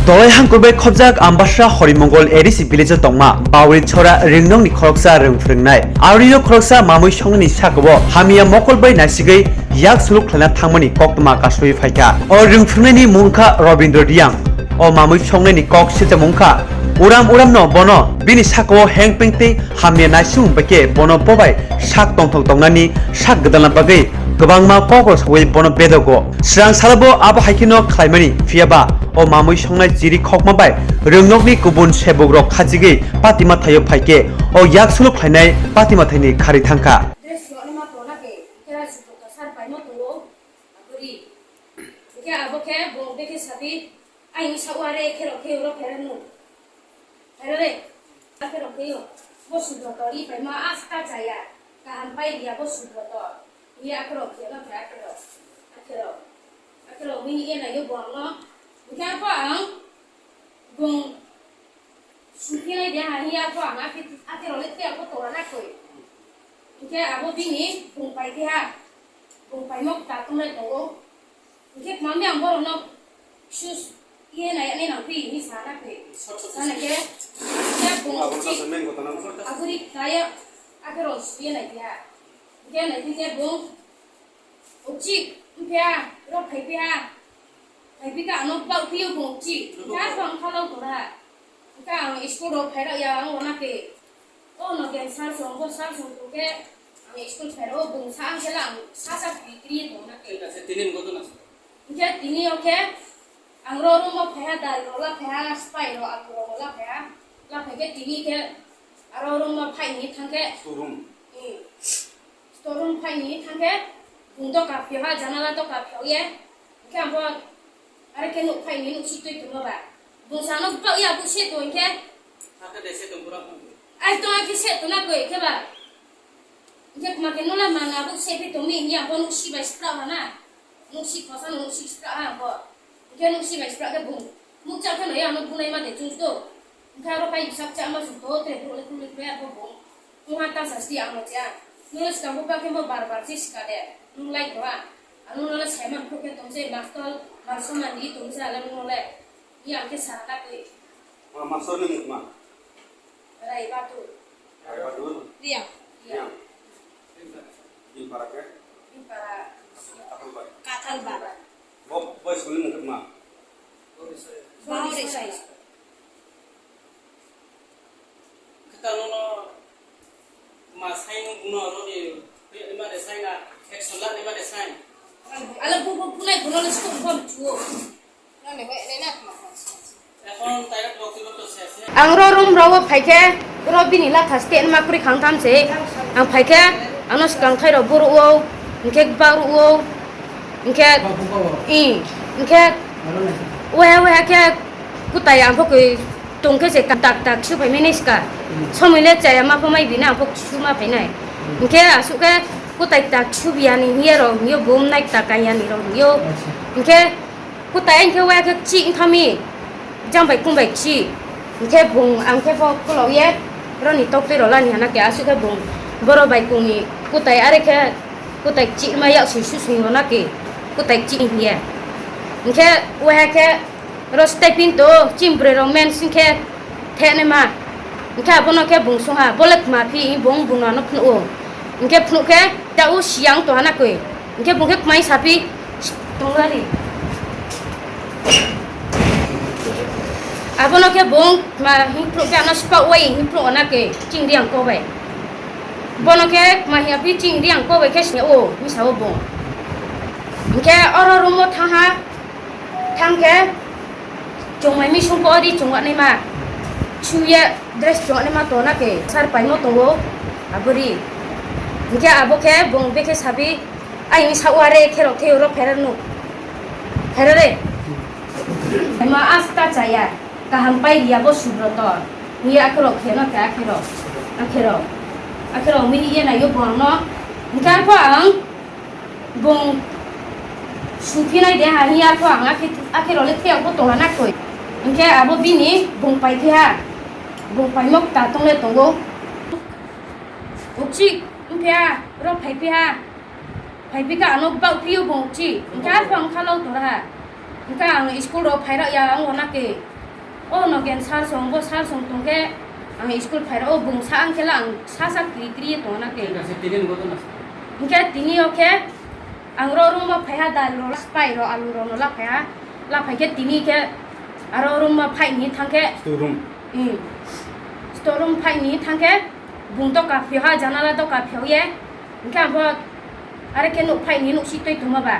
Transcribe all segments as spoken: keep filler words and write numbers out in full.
Tolai hangkur bai khobjak Ambasra Horimongol A D C village o tongma Bauri Chora Ringnokni khoroksa rwng phwrwngnai. Aroni o khoroksa mamui songnani sakao hamya mokol bai naisigwi yak suluk khlaina thangmani koktwma kasui phaikha. O rwng phwrwngnaini mung wngkha Robindra Riyang. O mamui songnaini kok sichamo wngkha uram uramno bono bini sakao hengpeng tei hamya naisingmung bai khe bono bobai sak tongthok tongnani sak gwdalna bagwi kwbangma kokrok saui bono bedogo. Swrang salabo abo hai kheno khlaimani, phiya ba o mamui songnai chiri khokma bai rwngnokni kubun sebukrok khachigwi patima thaio phai khe o yak suluk khlainai patima thaini khari thangkha. Dress no ma tona ke kera suto ka sar pai no to. Abori. Ke abo ke bo de ke sabi. Ai ni sa ware ke ro ke ro ke ro no. Phairare, akhero kheyo, bo sudroto ri paima asta chaya, kaham pai liya bo sudroto, ye akhero kheno khe akhero, akhero, akhero mini ye na yo bo angno, hingke ako ang, bung, sukhe nai de ha, hingke ako ang, akhe, akhero le khe ako tora na koi, hingke abo bini bung pai khe ha, bung paimo ta tung nai tongo. Hingke mami ang borokno sus iye nai ani nang phi hinwi sana khe. Sana khe, khe bung aguri kaya akhero suye nai phi ha. Hingke nai phi khe bung uchik wngphi ha, rok phai phi ha. Phai phi khe ano bak phi yo bung uchik. Khe aswk ang khalok tora. Hingke ang school rok phairok ya ang wana khe. O no khe sal song bo sal song to khe ang school phairok bung sa ang khe lang sa sa kri kri tong na khe. Thik ase, tini ni ghotona se. Hingke tini o khe ang ro room o phaiha dal ro la phaiha, spai ro alu ro la phaiha, la phai khe tini khe aro room o phai ni thang khe. Store room. Hmm. Store room phai ni thang khe bung to kaphi ha, janala to kaphi ye. Hingke ang bo are khe nuk phai ni nuk si twi tongma ba. Bung sa no bak ya bu se to hingke. Hakhe de se tong bura phang. Ai to ai khe se to na koi khe ba. Hingke kma khe nola manga bo sepi tongmi hingya bo nuk si bai spra hana. Nuk si khosa nuk si spra ha bo. Hingke nuk si bai spra khe bung. Nuk cha khe no ya nuk bunai ma de chung to. Hingke aro pai sak cha ma sung to tre bro le kule kule bo bung. Nuk ha ta sa si ang cha. Nuk le skang bo pa khe bo bar bar si ska de. Nuk lai ko ha. Ang nuk le sai man kho khe tong se master mar so man di tong se ala nuk le. Ya khe sa ta koi. Ma master ni muk ma. Rai Batur. Rai Batur. Riang. Riang. Bini para khe? Bini para Kathal bai. Kathal bai. Bo, bo school ni mung ma. Bahuri sai. Kita nono ma sai no buno rodi, pe ma de sai na, action la de ma de sai. Ala bu bu punai buno le school bom chuo. Ang ro room rao phai khe, ro bini lakha state ma kwrwi khang tham se. Ang phai khe, ano swkang thai rok boro o, hingkhe bak rok o, hingkhe, i, hingkhe, weha weha khe kutai ang pho khe tong khe se tak tak su phai mani ska. Somoi le chaya ma pho mai bini ang pho su ma phai nai. Hingkhe asuk khe kutai tak su biya ni hiya rok hiyo bum nai tak kaya ni rok hiyo. Hingkhe Kutai hingkhe waya khe kchih wngthami, jang bai kung bai kchih. Hingkhe bung ang khe bo khulok ye, boroni tok twi rw lani hana khe aswk khe bung borok bai kung ni kutai are khe kutai kchih ma yak sui su sui rw na khe kutai kchih hiya. Hingkhe waya khe ro stepin to chini bwrwi rok mens hingkhe theknwi ma. Hingkhe abono khe bung songha, bo le tma phi, bung bung ano phnuh o. Hingkhe phnuh khe ta o siyang to hana khe. Hingkhe bung khe kmai sapi tonglari. Abono khe bung ma hingphruh khe ano spa wai hingphruh ona khe chingri ang kobai. Bono khe ma hiya phi chingri ang kobai khe sini o misa o bung. Hingkhe oro room o thangha. Thang khe chwngmai misung po ri chwngwanaima. Chuya dress chwngwanaima tona khe sar paimo tongo abori. Hingkhe abo khe bung bekhe sabi, "Ai, wng sa ware khe rok thei oro pherarno. Pherare." Ma asta chaya, kaham pai riya bo Subroto. Ni akhero kheno khe akhero. Akhero. Akhero mi ye na yo bongno. Hingkhe arpho ang Bung sukhinai de ha hiya kho ang akhe, akhe role thea kho tongna na koi. Hingkhe abo bini bung paikhe ha. Bung paimok ta tongle tongo. Ukchi hingkhe ha, ro phaipi ha. Phaipi kha ano bak phio bung ukchi. Hingkhe arpho ang khalao tora ha. Hwnkhe ang school rok phairok ya, ang wana khe. O Nogen sir song, bo sir song tongkhe ang school phairok, o bung sa ang khe la ang sa sa kiri kiri tongo na khe. Kaisa tini nugo tongma. Hwnkhe tini o khe ang ro room o phaiha, dal rok la, spai rok, alu rok no la phaiha. La phaikhe tini khe aro room o phaini thangkhe. Store room. Hmm. Store room phaini thangkhe bung doka phiyo ha, janala doka phiyo ye. Hwnkhe ang bo are khe nuk phaini nuk si twi tongma ba.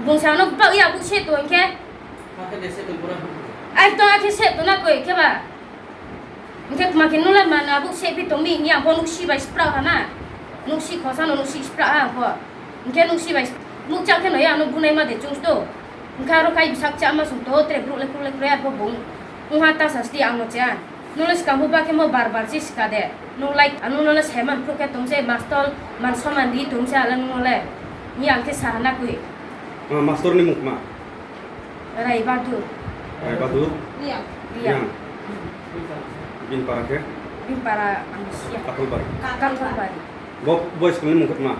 Bung sa no bak ya buk se to hwnkhe. Hakhe de se tong pura. Ai to akhe se to na koi khe ba. Hwnkhe tma khe nula man abuk se phi tong mi ni ang bo nuk si bai spra ha na. Nuk si khosa no nuk si spra ha ang bo. Hwnkhe nuk si bai nuk chak khe no ya no bunai ma de chung sto. Hwnkhe aro kai bwsak cha ma sung to tre bruk le kruk le kruk ya bo bung. Ungha ta sa sti ang no cha. Nole swkang bo bakhe mo bar bar se swka de. Nung like, ano nole saiman phuru khe tong se, master man soman di tong se, ala nung nole. Ni ang khe sa hana kwi. Ah, master ni mung ma? Rai Bahadur. Rai Bahadur? Iya. Iya. Yang? Bin para khe? Bin para ang siya. Katholbari? Katholbari. Bo, bo school ni mung khe ma?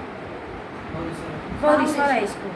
Bo Risora school.